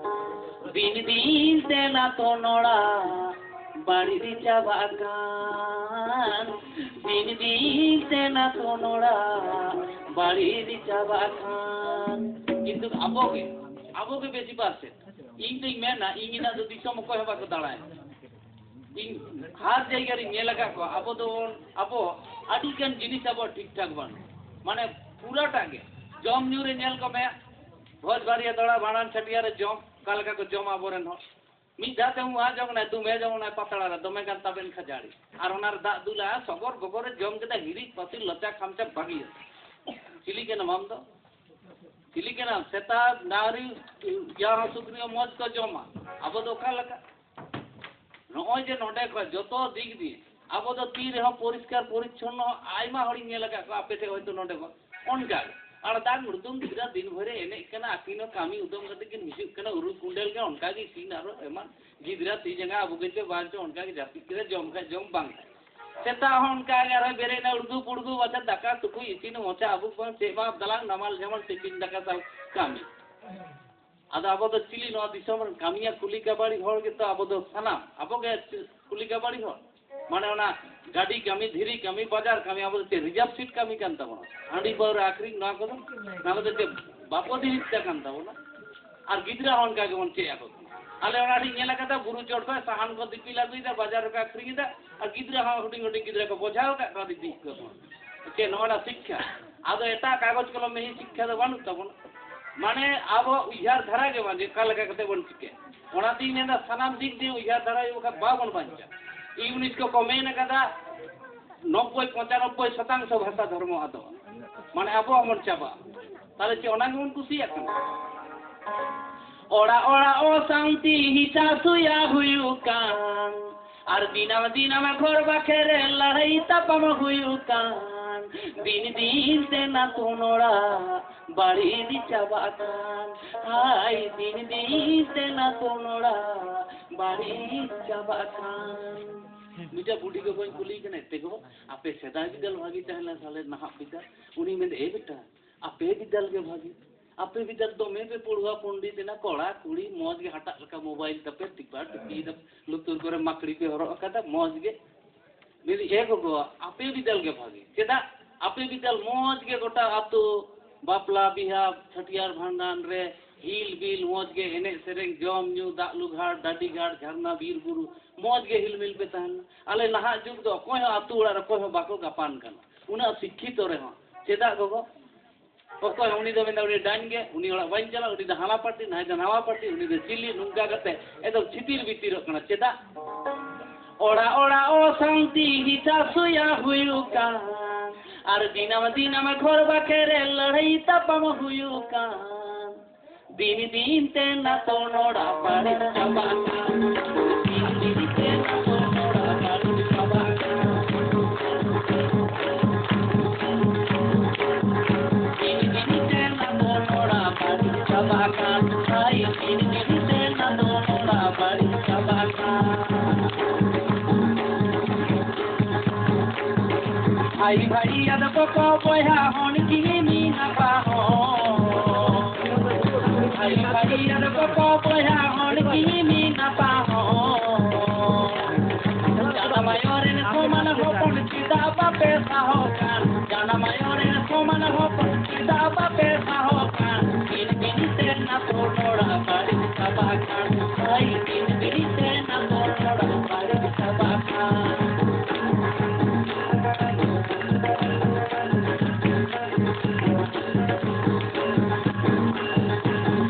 ᱫᱤᱱ ᱫᱤᱱ ᱛᱮ ᱱᱟᱛᱚ ᱱᱚᱲᱟ ᱵᱟᱹᱲᱤᱡ ᱪᱟᱵᱟᱜ ᱠᱟᱱ᱾ ᱫᱤᱱ ᱫᱤᱱ ᱛᱮ ᱱᱟᱛᱚ ᱱᱚᱲᱟ ᱵᱟᱹᱲᱤᱡ ᱪᱟᱵᱟᱜ ᱠᱟᱱ᱾ ᱠᱤᱱᱛᱩ ᱟᱵᱚ ᱜᱮ, ᱟᱵᱚ ᱜᱮ ᱵᱮᱥᱤ ᱯᱟᱨᱥᱮᱱᱴ᱾ ᱤᱧ ᱫᱩᱧ ᱢᱮᱱᱟ, ᱤᱧ ᱤᱱᱟᱹ ᱫᱚ ᱫᱤᱥᱚᱢ ᱚᱠᱚᱭ ᱦᱚᱸ ᱵᱟᱠᱚ ᱫᱟᱬᱟᱭᱟ᱾ ᱤᱧ ᱦᱟᱨ ᱡᱟᱭᱜᱟ ᱨᱤᱧ ᱧᱮᱞ ᱟᱠᱟᱫ ᱠᱚᱣᱟ᱾ ᱟᱵᱚ ᱫᱚ, ᱟᱵᱚ ᱟᱹᱰᱤ ᱜᱟᱱ ᱡᱤᱱᱤᱥ ᱟᱵᱚ ᱴᱷᱤᱠ ᱴᱷᱟᱠ ᱵᱟᱹᱱᱩᱜ, ᱢᱟᱱᱮ ᱯᱩᱨᱟᱹᱴᱟᱜ ᱜᱮ᱾ ᱡᱚᱢ ᱧᱩ ᱨᱮ ᱧᱮᱞ ᱠᱚᱢᱮ, ᱵᱷᱚᱡᱽ ᱵᱟᱨᱭᱟ ᱫᱚᱲᱟ ᱵᱷᱟᱸᱰᱟᱱ ᱪᱷᱟᱹᱴᱭᱟᱹᱨ ᱨᱮ ᱡᱚᱢ, ᱚᱠᱟ ᱞᱮᱠᱟ ᱠᱚ ᱡᱚᱢᱟ ᱟᱵᱚᱨᱮᱱ ᱦᱚᱲ᱾ ᱢᱤᱫ ᱫᱷᱟᱣ ᱛᱮ ᱩᱢᱟ ᱡᱚᱝ ᱱᱟᱭ, ᱫᱩᱢᱮ ᱡᱚᱝ ᱱᱟᱭ ᱯᱟᱛᱲᱟ ᱨᱮ, ᱫᱚᱢᱮ ᱜᱟᱱ ᱛᱟᱵᱮᱱ ᱠᱷᱟᱡᱟᱲᱤ᱾ ᱟᱨ ᱚᱱᱟ ᱨᱮ ᱫᱟᱜ ᱫᱩᱞᱟ, ᱥᱚᱜᱚᱨ ᱜᱚᱜᱚᱨ ᱨᱮ ᱡᱚᱢ ᱠᱮᱫᱟ, ᱦᱤᱨᱤᱡ ᱯᱟᱹᱥᱤᱨ ᱞᱚᱪᱟ ᱠᱷᱟᱢᱪᱟ ᱵᱟᱹᱜᱤᱭᱟ᱾ ᱪᱤᱞᱤ ᱠᱟᱱᱟᱢ ᱟᱢ ᱫᱚ? ᱪᱤᱞᱤ ᱠᱟᱱᱟᱢ? ᱥᱮᱛᱟ, ᱰᱟᱝᱨᱤ, ᱡᱟᱦᱟᱸ ᱥᱩᱠᱨᱤ ᱦᱚᱸ ᱢᱚᱡᱽ ᱠᱚ ᱡᱚᱢᱟ᱾ ᱟᱵᱚ ᱫᱚ ᱚᱠᱟ ᱞᱮᱠᱟ? ᱱᱚᱜᱼᱚᱭ ᱡᱮ ᱱᱚᱰᱮ ᱠᱷᱚᱱ ᱡᱚᱛᱚ ᱫᱤᱠ ᱫᱤᱭᱮ ᱟᱵᱚ ᱫᱚ ᱛᱤ ᱨᱮᱦᱚᱸ ᱯᱚᱨᱤᱥᱠᱟᱨ ᱯᱚᱨᱤᱪᱷᱚᱱᱱᱚ, ᱟᱭᱢᱟ ᱦᱚᱲᱤᱧ ᱧᱮᱞ ᱟᱠᱟᱫ ᱠᱚᱣᱟ ᱟᱯᱮ ᱴᱷᱮᱱ ᱦᱚᱭᱛᱳ ᱱᱚᱰᱮ ᱠᱷᱚᱱ ᱚᱱᱠᱟ ᱜᱮ᱾ ᱟᱨ ᱫᱟᱜ ᱢᱩᱲᱫᱩᱢ ᱜᱤᱫᱽᱨᱟᱹ ᱫᱤᱱ ᱵᱷᱳᱨᱮ ᱮᱱᱮᱡ ᱠᱟᱱᱟ, ᱟᱹᱠᱤᱱ ᱦᱚᱸ ᱠᱟᱹᱢᱤ ᱩᱫᱩᱢ ᱠᱟᱛᱮ ᱠᱤᱱ ᱦᱤᱡᱩᱜ ᱠᱟᱱᱟ, ᱩᱨᱩ ᱠᱩᱸᱰᱮᱞ ᱜᱮ ᱚᱱᱠᱟ ᱜᱮ ᱤᱥᱤᱱ ᱟᱨᱚ ᱮᱢᱟᱱ᱾ ᱜᱤᱫᱽᱨᱟᱹ ᱛᱤ ᱡᱟᱸᱜᱟ ᱟᱵᱚ ᱜᱮ ᱪᱚ ᱵᱟᱝ ᱪᱚ ᱚᱱᱠᱟ ᱜᱮ ᱡᱟᱹᱯᱤᱫ ᱠᱮᱫᱟ, ᱡᱚᱢ ᱠᱷᱟᱡ ᱡᱚᱢ, ᱵᱟᱝ ᱠᱷᱟᱡ᱾ ᱥᱮᱛᱟᱜ ᱦᱚᱸ ᱚᱱᱠᱟ ᱜᱮ ᱟᱨᱦᱚᱸ ᱵᱮᱨᱮᱫ ᱮᱱᱟ, ᱩᱲᱫᱩ ᱯᱩᱲᱫᱩ ᱠᱟᱛᱮ ᱫᱟᱠᱟ ᱴᱩᱠᱩᱡ ᱤᱥᱤᱱ ᱢᱚᱪᱟ ᱟᱵᱩᱠ ᱵᱟᱝ ᱪᱮᱫ ᱵᱟᱝ ᱫᱟᱞᱟᱝ ᱱᱟᱢᱟᱞ ᱡᱷᱟᱢᱟᱞ ᱴᱤᱯᱤᱱ ᱫᱟᱠᱟ ᱥᱟᱶ ᱠᱟᱹᱢᱤ᱾ ᱟᱫᱚ ᱟᱵᱚ ᱫᱚ ᱪᱤᱞᱤ ᱱᱚᱣᱟ ᱫᱤᱥᱚᱢ ᱨᱮᱱ ᱠᱟᱹᱢᱤᱭᱟ ᱠᱩᱞᱤ ᱠᱟᱵᱟᱲᱤ ᱦᱚᱲ ᱜᱮᱛᱚ ᱟᱵᱚ ᱫᱚ ᱥᱟᱱᱟᱢ, ᱟᱵᱚ ᱜᱮ ᱠᱩᱞᱤ ᱠᱟᱵᱟᱲᱤ ᱦᱚᱲ᱾ ᱢᱟᱱᱮ ᱚᱱᱟ ᱜᱟᱹᱰᱤ ᱠᱟᱹᱢᱤ, ᱫᱷᱤᱨᱤ ᱠᱟᱹᱢᱤ, ᱵᱟᱡᱟᱨ ᱠᱟᱹᱢᱤ, ᱟᱵᱚ ᱫᱚ ᱪᱮᱫ ᱨᱤᱡᱟᱨᱵᱷ ᱥᱤᱴ ᱠᱟᱹᱢᱤ ᱠᱟᱱ ᱛᱟᱵᱚᱱᱟ? ᱦᱟᱺᱰᱤ ᱯᱟᱹᱣᱨᱟᱹ ᱟᱹᱠᱷᱨᱤᱧ, ᱱᱚᱣᱟ ᱠᱚᱫᱚ, ᱱᱚᱣᱟ ᱠᱚᱫᱚ ᱪᱮᱫ ᱵᱟᱯᱚ ᱫᱤᱱᱤᱥ ᱠᱟᱱ ᱛᱟᱵᱚᱱᱟ? ᱟᱨ ᱜᱤᱫᱽᱨᱟᱹ ᱦᱚᱸ ᱚᱱᱠᱟ ᱜᱮᱵᱚᱱ ᱪᱮᱫ ᱟᱠᱚ ᱠᱟᱱᱟ᱾ ᱟᱞᱮ ᱚᱲᱟᱜ ᱨᱤᱧ ᱧᱮᱞ ᱟᱠᱟᱫᱟ, ᱵᱩᱨᱩ ᱪᱚᱴ ᱠᱷᱚᱱ ᱥᱟᱦᱟᱱ ᱠᱚ ᱫᱤᱯᱤᱞ ᱟᱹᱜᱩᱭᱮᱫᱟ, ᱵᱟᱡᱟᱨ ᱨᱮᱠᱚ ᱟᱹᱠᱷᱨᱤᱧ ᱮᱫᱟ, ᱟᱨ ᱜᱤᱫᱽᱨᱟᱹ ᱦᱚᱸ ᱦᱩᱰᱤᱧ ᱦᱩᱰᱤᱧ ᱜᱤᱫᱽᱨᱟᱹ ᱠᱚ ᱵᱚᱡᱷᱟᱣ ᱟᱠᱟᱫ ᱠᱚᱣᱟ ᱤᱫᱤᱭᱮᱫ ᱠᱚᱣᱟ᱾ ᱪᱮᱫ ᱱᱚᱣᱟ ᱨᱮᱱᱟᱜ ᱥᱤᱠᱠᱷᱟ? ᱟᱫᱚ ᱮᱴᱟᱜ ᱠᱟᱜᱚᱡᱽ ᱠᱚᱞᱚᱢ ᱢᱮᱦᱤ ᱥᱤᱠᱠᱷᱟ ᱫᱚ ᱵᱟᱹᱱᱩᱜ ᱛᱟᱵᱚᱱᱟ᱾ ᱢᱟᱱᱮ ᱟᱵᱚ ᱩᱭᱦᱟᱹᱨ ᱫᱷᱟᱨᱟ ᱜᱮ ᱵᱟᱝ, ᱡᱮ ᱚᱠᱟ ᱞᱮᱠᱟ ᱠᱟᱛᱮ ᱵᱚᱱ ᱪᱤᱠᱟᱹᱭᱟ᱾ ᱚᱱᱟᱛᱤᱧ ᱢᱮᱱᱫᱟ, ᱥᱟᱱᱟᱢ ᱫᱤᱠ ᱫᱤᱭᱮ ᱩᱭᱦᱟᱹᱨ ᱫᱷᱟᱨᱟ ᱦᱩᱭᱩᱜ ᱠᱷᱟᱱ ᱵᱟᱵᱚᱱ ᱵᱟᱧᱪᱟᱜᱼᱟ᱾ ᱤᱝᱞᱤᱥ ᱠᱚᱠᱚ ᱢᱮᱱ ᱟᱠᱟᱫᱟ, ᱱᱚᱵᱵᱳᱭ ᱯᱚᱸᱪᱟᱱᱚᱵᱵᱳᱭ ᱥᱚᱛᱟᱝᱥᱚ ᱵᱷᱟᱥᱟ ᱫᱷᱚᱨᱢᱚ ᱟᱫᱚᱜᱼᱟ᱾ ᱢᱟᱱᱮ ᱟᱵᱚ ᱦᱚᱸᱵᱚᱱ ᱪᱟᱵᱟᱜᱼᱟ᱾ ᱛᱟᱦᱞᱮ ᱪᱮᱫ ᱚᱱᱟ ᱜᱮᱵᱚᱱ ᱠᱩᱥᱤᱭᱟᱜ ᱠᱟᱱᱟ? ᱚᱲᱟᱜ ᱚᱲᱟᱜ ᱚᱥᱟᱱᱛᱤ ᱦᱤᱥᱟ ᱥᱩᱭᱟ ᱦᱩᱭᱩᱜ ᱠᱟᱱ, ᱟᱨ ᱫᱤᱱᱟᱢ ᱫᱤᱱᱟᱢ ᱜᱷᱚᱨ ᱵᱟᱠᱷᱮ ᱨᱮ ᱞᱟᱹᱲᱦᱟᱹᱭ ᱛᱟᱯᱟᱢ ᱦᱩᱭᱩᱜ ᱠᱟᱱ᱾ ᱫᱤᱱ ᱫᱤᱱ ᱛᱮ ᱱᱟᱛᱚᱱ ᱚᱲᱟᱜ ᱵᱟᱹᱲᱤᱡ ᱪᱟᱵᱟᱜ ᱠᱟᱱ, ᱦᱟᱭ ᱫᱤᱱ ᱫᱤᱱ ᱛᱮ ᱱᱟᱛᱚᱱ ᱚᱲᱟᱜ ᱵᱟᱹᱲᱤᱡ ᱪᱟᱵᱟᱜ ᱠᱟᱱ᱾ ᱢᱤᱫᱴᱟᱝ ᱵᱩᱰᱷᱤ ᱜᱚᱜᱚᱧ ᱠᱩᱞᱤᱭᱮ ᱠᱟᱱᱟ, "ᱮᱛᱮ ᱜᱚ, ᱟᱯᱮ ᱥᱮᱫᱟᱭ ᱵᱤᱫᱟᱹᱞ ᱵᱷᱟᱹᱜᱤ ᱛᱟᱦᱮᱸ ᱞᱮᱱᱟ ᱥᱟᱞᱮ ᱱᱟᱦᱟᱜ ᱵᱤᱫᱟᱹᱞ?" ᱩᱱᱤ ᱢᱮᱱᱫᱟ, "ᱮ ᱵᱮᱴᱟ, ᱟᱯᱮ ᱵᱤᱫᱟᱹᱞ ᱜᱮ ᱵᱷᱟᱹᱜᱤ, ᱟᱯᱮ ᱵᱤᱫᱟᱹᱞ ᱫᱚᱢᱮ ᱯᱮ ᱯᱟᱹᱲᱦᱩᱣᱟ ᱯᱚᱱᱰᱤᱛ ᱮᱱᱟ, ᱠᱚᱲᱟ ᱠᱩᱲᱤ ᱢᱚᱡᱽ ᱜᱮ ᱦᱟᱴᱟᱜ ᱞᱮᱠᱟ ᱢᱳᱵᱟᱭᱤᱞ ᱛᱟᱯᱮ, ᱴᱤᱯᱟ ᱴᱤᱯᱤ ᱫᱟᱯᱮ, ᱞᱩᱛᱩᱨ ᱠᱚᱨᱮ ᱢᱟᱠᱲᱤ ᱯᱮ ᱦᱚᱨᱚᱜ ᱟᱠᱟᱫᱟ, ᱢᱚᱡᱽ ᱜᱮ᱾" ᱢᱮᱱᱫᱟᱹᱧ, "ᱮ ᱜᱚᱜᱚ, ᱟᱯᱮ ᱵᱤᱫᱟᱹᱞ ᱜᱮ ᱵᱷᱟᱹᱜᱤ, ᱪᱮᱫᱟᱜ? ᱟᱯᱮ ᱵᱤᱫᱟᱹᱞ ᱢᱚᱡᱽ ᱜᱮ ᱜᱚᱴᱟ ᱟᱹᱛᱩ ᱵᱟᱯᱞᱟ ᱵᱤᱦᱟ ᱪᱷᱟᱹᱴᱭᱟᱹᱨ ᱵᱷᱟᱸᱰᱟᱱ ᱨᱮ ᱦᱤᱞ ᱵᱤᱞ ᱢᱚᱡᱽ ᱜᱮ ᱮᱱᱮᱡ ᱥᱮᱨᱮᱧ ᱡᱚᱢ ᱧᱩ ᱫᱟᱜ ᱞᱩᱜᱷᱟᱲ ᱰᱟᱹᱰᱤ ᱜᱷᱟᱴ ᱡᱷᱟᱨᱱᱟ ᱵᱤᱨ ᱵᱩᱨᱩ ᱢᱚᱡᱽ ᱜᱮ ᱦᱤᱞ ᱢᱤᱞ ᱯᱮ ᱛᱟᱦᱮᱱᱟ᱾ ᱟᱞᱮ ᱱᱟᱦᱟᱜ ᱡᱩᱜᱽ ᱫᱚ ᱚᱠᱚᱭ ᱦᱚᱸ ᱟᱹᱛᱩ ᱚᱲᱟᱜ ᱨᱮ ᱚᱠᱚᱭ ᱦᱚᱸ ᱵᱟᱠᱚ ᱜᱟᱯᱟᱱ ᱠᱟᱱᱟ, ᱩᱱᱟᱹᱜ ᱥᱤᱠᱠᱷᱤᱛᱚ ᱨᱮᱦᱚᱸ᱾ ᱪᱮᱫᱟᱜ ᱜᱚᱜᱚ?" ᱚᱠᱚᱭ ᱩᱱᱤ ᱫᱚ ᱢᱮᱱᱫᱟ, "ᱩᱱᱤ ᱰᱟᱹᱱ ᱜᱮ, ᱩᱱᱤ ᱚᱲᱟᱜ ᱵᱟᱹᱧ ᱪᱟᱞᱟᱜᱼᱟ, ᱩᱱᱤ ᱫᱚ ᱦᱟᱱᱟ ᱯᱟᱹᱴᱤ, ᱱᱟᱭ ᱫᱚ ᱱᱟᱣᱟ ᱯᱟᱹᱴᱤ, ᱩᱱᱤ ᱫᱚ ᱪᱤᱞᱤ", ᱱᱚᱝᱠᱟ ᱠᱟᱛᱮ ᱮᱠᱫᱚᱢ ᱪᱷᱤᱛᱤᱨ ᱵᱤᱛᱤᱨᱚᱜ ᱠᱟᱱᱟ᱾ ᱪᱮᱫᱟᱜ? ᱚᱲᱟᱜ ᱚᱲᱟᱜ ᱚᱥᱟᱱᱛᱤ ᱦᱤᱥᱟ ᱥᱩᱭᱟ ᱦᱩᱭᱩᱜ ᱠᱟᱱ, ᱟᱨ ᱫᱤᱱᱟᱢ ᱫᱤᱱᱟᱢ ᱜᱷᱚᱨ ᱵᱟᱠᱷᱮ ᱨᱮ ᱞᱟᱹᱲᱦᱟᱹᱭ ᱛᱟᱯᱟᱢ ᱦᱩᱭᱩᱜ ᱠᱟᱱ᱾ ᱫᱤᱱ ᱫᱤᱱ ᱛᱮ ᱱᱟᱛᱚᱱ ᱚᱲᱟᱜ ᱵᱟᱹᱲᱤᱡ ᱪᱟᱵᱟᱜ ᱠᱟᱱ᱾ ᱫᱤᱱ ᱫᱤᱱ ᱛᱮ ᱱᱟᱛᱚᱱ ᱚᱲᱟᱜ ᱵᱟᱹᱲᱤᱡ ᱪᱟᱵᱟᱜ ᱠᱟᱱ᱾ ᱫᱤᱱ ᱫᱤᱱ ᱛᱮ ᱱᱟᱛᱚᱱ ᱚᱲᱟᱜ ᱵᱟᱹᱲᱤᱡ ᱪᱟᱵᱟᱜ ᱠᱟᱱ᱾ ᱦᱟᱭ, ᱫᱤᱱ ᱫᱤᱱ ᱛᱮ ᱱᱟᱛᱚᱱ ᱚᱲᱟᱜ ᱵᱟᱹᱲᱤᱡ ᱪᱟᱵᱟᱜ ᱠᱟᱱ᱾ ᱵᱷᱟᱭ ᱵᱷᱟᱭ ᱟᱫᱚ ᱠᱚᱠᱚ ᱵᱚᱭᱦᱟ ᱦᱚᱱ ᱠᱤᱱᱤ ᱢᱤᱱᱟ ᱯᱟᱦᱚ᱾ ᱵᱷᱟᱭ ᱵᱷᱟᱭ ᱟᱫᱚ ᱠᱚᱠᱚ ᱵᱚᱭᱦᱟ ᱦᱚᱱ ᱠᱤᱱᱤ ᱢᱤᱱᱟ ᱯᱟᱦᱚ᱾ ᱡᱟᱱᱟᱢ ᱟᱭᱳ ᱨᱮᱱ ᱥᱚᱢᱟᱱ ᱦᱚᱯᱚᱱ ᱪᱮᱫᱟᱜ ᱵᱟᱯᱮ ᱥᱟᱦᱚ ᱠᱟᱱ? ᱡᱟᱱᱟᱢ ᱟᱭᱳ ᱨᱮᱱ ᱥᱚᱢᱟᱱ ᱦᱚᱯᱚᱱ ᱪᱮᱫᱟᱜ ᱵᱟᱯᱮ ᱥᱟᱦᱚ ᱠᱟᱱ? ᱫᱤᱱ ᱫᱤᱱ ᱛᱮ ᱱᱟᱛᱚᱱ ᱚᱲᱟᱜ ᱵᱟᱹᱲᱤᱡ ᱪᱟᱵᱟᱜ ᱠᱟᱱ᱾ ᱦᱟᱭ ᱫᱤᱱ ᱫᱤᱱ ᱛᱮ ᱱᱟᱛᱚᱱ ᱚᱲᱟᱜ ᱵᱟᱹᱲᱤᱡ ᱪᱟᱵᱟᱜ ᱠᱟᱱ᱾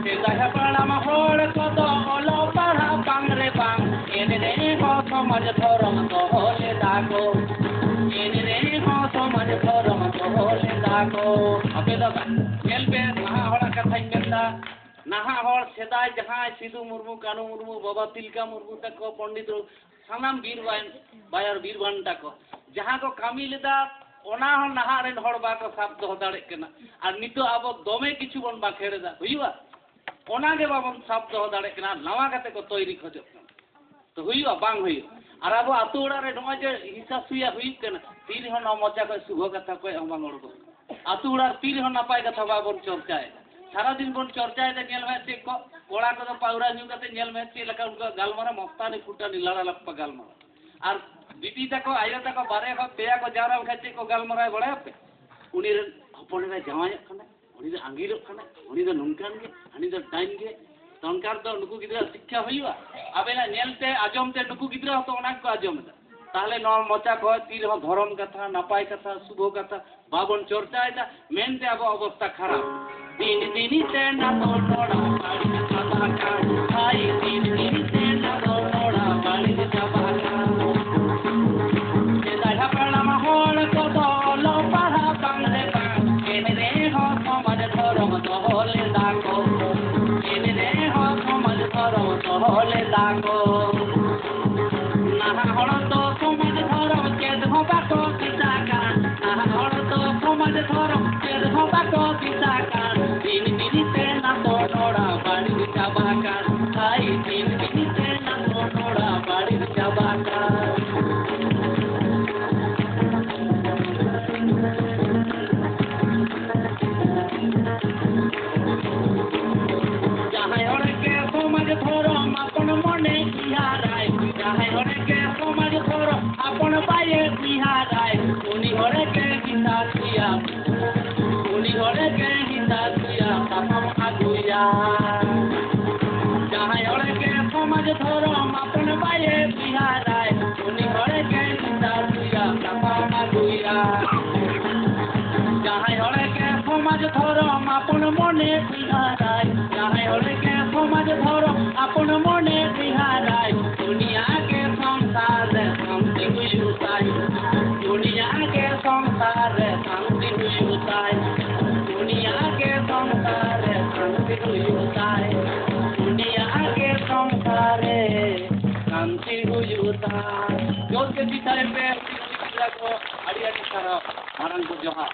ᱥᱮᱫᱟᱭ ᱦᱟᱯᱲᱟᱢ ᱦᱚᱲ ᱠᱚᱫᱚ ᱚᱞᱚᱜ ᱯᱟᱲᱦᱟᱜ ᱵᱟᱝ ᱨᱮ ᱵᱟᱝ, ᱮᱱ ᱨᱮᱦᱚᱸ ᱥᱚᱢᱟᱡᱽ ᱫᱷᱚᱨᱚᱢ ᱫᱚᱦᱚ ᱞᱮᱫᱟ ᱠᱚ᱾ ᱮᱱ ᱨᱮᱦᱚᱸ ᱥᱚᱢᱟᱡᱽ ᱫᱷᱚᱨᱚᱢ ᱫᱚᱦᱚ ᱞᱮᱫᱟ ᱠᱚ᱾ ᱟᱯᱮ ᱫᱚ ᱧᱮᱞ ᱯᱮ, ᱱᱟᱦᱟᱜ ᱦᱚᱲᱟᱜ ᱠᱟᱛᱷᱟᱧ ᱢᱮᱱᱫᱟ᱾ ᱱᱟᱦᱟᱜ ᱦᱚᱲ ᱥᱮᱫᱟᱭ ᱡᱟᱦᱟᱸᱭ ᱥᱤᱫᱩ ᱢᱩᱨᱢᱩ, ᱠᱟᱹᱱᱦᱩ ᱢᱩᱨᱢᱩ, ᱵᱟᱵᱟ ᱛᱤᱞᱠᱟ ᱢᱩᱨᱢᱩ ᱛᱟᱠᱚ, ᱯᱚᱱᱰᱤᱛ ᱨᱚ-, ᱥᱟᱱᱟᱢ ᱵᱤᱨ ᱵᱟᱭ-, ᱵᱟᱭᱟᱨ ᱵᱤᱨ ᱵᱟᱱᱴᱟ ᱠᱚ ᱡᱟᱦᱟᱸ ᱠᱚ ᱠᱟᱹᱢᱤ ᱞᱮᱫᱟ, ᱚᱱᱟ ᱦᱚᱸ ᱱᱟᱦᱟᱜ ᱨᱮᱱ ᱦᱚᱲ ᱵᱟᱠᱚ ᱥᱟᱵ ᱫᱚᱦᱚ ᱫᱟᱲᱮᱜ ᱠᱟᱱᱟ᱾ ᱟᱨ ᱱᱤᱛᱚᱜ ᱟᱵᱚ ᱫᱚᱢᱮ ᱠᱤᱪᱷᱩ ᱵᱚᱱ ᱵᱟᱠᱷᱮᱲ ᱮᱫᱟ, ᱦᱩᱭᱩᱜᱼᱟ? ᱚᱱᱟ ᱜᱮ ᱵᱟᱵᱚᱱ ᱥᱟᱵ ᱫᱚᱦᱚ ᱫᱟᱲᱮᱜ ᱠᱟᱱᱟ, ᱱᱟᱣᱟ ᱠᱟᱛᱮ ᱠᱚ ᱛᱚᱭᱨᱤ ᱠᱷᱚᱡᱚᱜ ᱠᱟᱱᱟ᱾ ᱛᱚ ᱦᱩᱭᱩᱜᱼᱟ? ᱵᱟᱝ ᱦᱩᱭᱩᱜᱼᱟ᱾ ᱟᱨ ᱟᱵᱚ ᱟᱛᱳ ᱚᱲᱟᱜ ᱨᱮ ᱱᱚᱜᱼᱚᱭ ᱡᱮ ᱦᱤᱥᱟ ᱥᱩᱭᱟ ᱦᱩᱭᱩᱜ ᱠᱟᱱᱟ, ᱛᱤ ᱨᱮᱦᱚᱸ ᱱᱚᱣᱟ ᱢᱚᱪᱟ ᱠᱷᱚᱱ ᱥᱩᱵᱷᱚ ᱠᱟᱛᱷᱟ ᱠᱚ ᱦᱚᱸ ᱵᱟᱝ ᱩᱰᱩᱠᱚᱜ ᱠᱟᱱᱟ᱾ ᱟᱛᱳ ᱚᱲᱟᱜ ᱨᱮ ᱛᱤ ᱨᱮᱦᱚᱸ ᱱᱟᱯᱟᱭ ᱠᱟᱛᱷᱟ ᱵᱟᱵᱚᱱ ᱪᱚᱨᱪᱟᱭᱮᱫᱟ᱾ ᱥᱟᱨᱟᱫᱤᱱ ᱵᱚᱱ ᱪᱚᱨᱪᱟᱭᱮᱫᱟ, ᱧᱮᱞ ᱢᱮ ᱪᱮᱫ ᱠᱚ, ᱠᱚᱲᱟ ᱠᱚᱫᱚ ᱯᱟᱹᱣᱨᱟᱹ ᱧᱩ ᱠᱟᱛᱮ ᱧᱮᱞ ᱢᱮ ᱪᱮᱫ ᱞᱮᱠᱟ ᱩᱱᱠᱩᱣᱟᱜ ᱜᱟᱞᱢᱟᱨᱟᱣ, ᱢᱚᱥᱛᱟᱱᱤ ᱯᱷᱩᱴᱟᱹᱱᱤ ᱞᱟᱲᱟ ᱞᱟᱯᱯᱟ ᱜᱟᱞᱢᱟᱨᱟᱣ᱾ ᱟᱨ ᱵᱤᱴᱤ ᱛᱟᱠᱚ, ᱟᱭᱳ ᱛᱟᱠᱚ ᱵᱟᱨᱭᱟ ᱠᱷᱚᱱ ᱯᱮᱭᱟ ᱠᱚ ᱡᱟᱣᱨᱟ ᱞᱮᱠᱷᱟᱱ ᱪᱮᱫ ᱠᱚ ᱜᱟᱞᱢᱟᱨᱟᱣ ᱵᱟᱲᱟᱭᱟᱯᱮ? ᱩᱱᱤ ᱨᱮᱱ ᱦᱚᱯᱚᱱ ᱮᱨᱟ ᱡᱟᱶᱟᱭᱚᱜ ᱠᱟᱱᱟᱭ, ᱩᱱᱤ ᱫᱚ ᱟᱸᱜᱤᱨᱚᱜ ᱠᱟᱱᱟᱭ, ᱩᱱᱤ ᱫᱚ ᱱᱚᱝᱠᱟᱱ ᱜᱮ, ᱦᱟᱹᱱᱤ ᱫᱚ ᱰᱟᱹᱱ ᱜᱮ᱾ ᱛᱚ ᱚᱱᱠᱟ ᱨᱮᱫᱚ ᱱᱩᱠᱩ ᱜᱤᱫᱽᱨᱟᱹ ᱥᱤᱠᱠᱷᱟ ᱦᱩᱭᱩᱜᱼᱟ? ᱟᱵᱮᱱᱟᱜ ᱧᱮᱞᱛᱮ, ᱟᱸᱡᱚᱢ ᱛᱮ ᱱᱩᱠᱩ ᱜᱤᱫᱽᱨᱟᱹ ᱦᱚᱸᱛᱚ ᱚᱱᱟ ᱜᱮᱠᱚ ᱟᱸᱡᱚᱢ ᱮᱫᱟ᱾ ᱛᱟᱦᱚᱞᱮ ᱱᱚᱣᱟ ᱢᱚᱪᱟ ᱠᱷᱚᱱ ᱛᱤ ᱨᱮᱦᱚᱸ ᱫᱷᱚᱨᱚᱢ ᱠᱟᱛᱷᱟ, ᱱᱟᱯᱟᱭ ᱠᱟᱛᱷᱟ, ᱥᱩᱵᱷᱚ ᱠᱟᱛᱷᱟ ᱵᱟᱵᱚᱱ ᱪᱚᱨᱪᱟᱭᱮᱫᱟ, ᱢᱮᱱᱛᱮ ᱟᱵᱚ ᱚᱵᱚᱥᱛᱟ ᱠᱷᱟᱨᱟᱯ᱾ ᱫᱤᱱ ᱫᱤᱱ ᱛᱮ ᱱᱟᱛᱚ ᱱᱚᱲᱟ ᱵᱟᱹᱲᱤᱡ ᱪᱟᱵᱟᱜ ᱠᱟᱱ, ᱦᱟᱭ ᱫᱤᱱ ᱫᱤᱱ ᱛᱮ ᱱᱟᱛᱚ ᱱᱚᱲᱟ ᱵᱟᱹᱲᱤᱡ ᱪᱟᱵᱟᱜ ᱠᱟᱱ᱾ ᱥᱮᱫᱟᱭ ᱦᱟᱯᱲᱟᱢ ᱦᱚᱲ ᱠᱚᱫᱚ ᱚᱞᱚᱜ ᱯᱟᱲᱦᱟᱜ ᱵᱟᱝ ᱨᱮ ᱵᱟᱝ, ᱮᱱ ᱨᱮᱦᱚᱸ ᱥᱚᱢᱟᱡᱽ ᱫᱷᱚᱨᱚᱢ ᱫᱚᱦᱚ ᱞᱮᱫᱟ ᱠᱚ, ᱮᱱ ᱨᱮᱦᱚᱸ ᱥᱚᱢᱟᱡᱽ ᱫᱷᱚᱨᱚᱢ ᱫᱚᱦᱚ ᱞᱮᱫᱟ ᱠᱚ᱾ ᱱᱟᱦᱟᱜ ᱦᱚᱲ ᱫᱚ ᱥᱚᱢᱟᱡᱽ ᱫᱷᱚᱨᱚᱢ ᱪᱮᱫ ᱦᱚᱸ ᱵᱟᱠᱚ ᱫᱤᱥᱟᱹᱜ ᱠᱟᱱ, ᱱᱟᱦᱟᱜ ᱦᱚᱲ ᱫᱚ ᱥᱚᱢᱟᱡᱽ ᱫᱷᱚᱨᱚᱢ ᱪᱮᱫ ᱦᱚᱸ ᱵᱟᱠᱚ ᱫᱤᱥᱟᱹᱜ ᱠᱟᱱ᱾ ᱫᱤᱱ ᱫᱤᱱ ᱛᱮ ᱱᱟᱛᱚ ᱱᱚᱲᱟ ᱵᱟᱹᱲᱤᱡ ᱪᱟᱵᱟᱜ ᱠᱟᱱ, ᱦᱟᱭ ᱫᱤᱱ ᱫᱤᱱ ᱛᱮ ᱱᱟᱛᱚ ᱱᱚᱲᱟ ᱵᱟᱹᱲᱤᱡ ᱪᱟᱵᱟᱜ ᱠᱟᱱ᱾ ᱡᱟᱦᱟᱸᱭ ᱦᱚᱲ ᱜᱮ ᱥᱚᱢᱟᱡᱽ ᱫᱷᱚᱨᱚᱢ ᱟᱯᱚᱱ ᱢᱚᱱᱮ ᱩᱭᱦᱟᱹᱨᱟᱭ, ᱡᱟᱦᱟᱸᱭ ᱦᱚᱲ ᱜᱮ ᱥᱚᱢᱟᱡᱽ ᱫᱷᱚᱨᱚᱢ ᱟᱯᱚᱱ ᱵᱟᱭᱮ ᱩᱭᱦᱟᱹᱨᱟᱭ, ᱩᱱᱤ ᱦᱚᱲ ᱜᱮ ᱦᱤᱥᱟ ᱥᱩᱭᱟ, ᱩᱱᱤ ᱦᱚᱲ ᱜᱮ ᱦᱤᱥᱟ ᱥᱩᱭᱟ ᱥᱟᱯᱟᱢ ᱟᱹᱜᱩᱭᱟ᱾ ᱡᱟᱦᱟᱸᱭ ᱦᱚᱲ ᱜᱮ ᱥᱚᱢᱟᱡᱽ ᱫᱷᱚᱨᱚᱢ ᱟᱯᱚᱱ ᱵᱟᱭᱮ ᱩᱭᱦᱟᱹᱨᱟᱭ, ᱩᱱᱤ ᱦᱚᱲ ᱜᱮ ᱦᱤᱥᱟ ᱥᱩᱭᱟ ᱥᱟᱯᱟᱢ ᱟᱹᱜᱩᱭᱟ᱾ ᱡᱟᱦᱟᱸᱭ ᱦᱚᱲ ᱜᱮ ᱥᱚᱢᱟᱡᱽ ᱫᱷᱚᱨᱚᱢ ᱟᱯᱚᱱ ᱢᱚᱱᱮ ᱩᱭᱦᱟᱹᱨᱟᱭ, ᱡᱟᱦᱟᱸᱭ ᱦᱚᱲ ᱜᱮ ᱥᱚᱢᱟᱡᱽ ᱫᱷᱚᱨᱚᱢ ᱟᱯᱚᱱ ᱢᱚᱱᱮ ᱩᱭᱦᱟᱹᱨᱟᱭ, ᱩᱱᱤᱭᱟᱜ ᱜᱮ ᱥᱚᱝᱥᱟᱨ ᱨᱮ ᱥᱟᱱᱛᱤ ᱦᱩᱭᱩᱜ ᱛᱟᱭ, ᱩᱱᱤᱭᱟᱜ ᱜᱮ ᱥᱚᱝᱥᱟᱨ ᱨᱮ ᱥᱟᱱᱛᱤ ᱦᱩᱭᱩᱜ ᱛᱟᱭ, ᱩᱱᱤᱭᱟᱜ ᱜᱮ ᱥᱚᱝᱥᱟᱨ ᱨᱮ ᱥᱟᱱᱛᱤ ᱦᱩᱭᱩᱜ ᱛᱟᱭ, ᱩᱱᱤᱭᱟᱜ ᱜᱮ ᱥᱚᱝᱥᱟᱨ ᱨᱮ ᱥᱟᱱᱛᱤ ᱦᱩᱭᱩᱜ ᱛᱟᱭ᱾ ᱡᱳᱨ ᱛᱮ ᱛᱤ ᱛᱷᱟᱭᱚ ᱯᱮ, ᱦᱩᱰᱤᱧ ᱦᱩᱰᱤᱧ ᱜᱤᱫᱽᱨᱟᱹ ᱠᱚ᱾ ᱟᱹᱰᱤ ᱟᱹᱰᱤ ᱥᱟᱨᱦᱟᱣ, ᱢᱟᱨᱟᱝ ᱠᱚ ᱡᱚᱦᱟᱨ᱾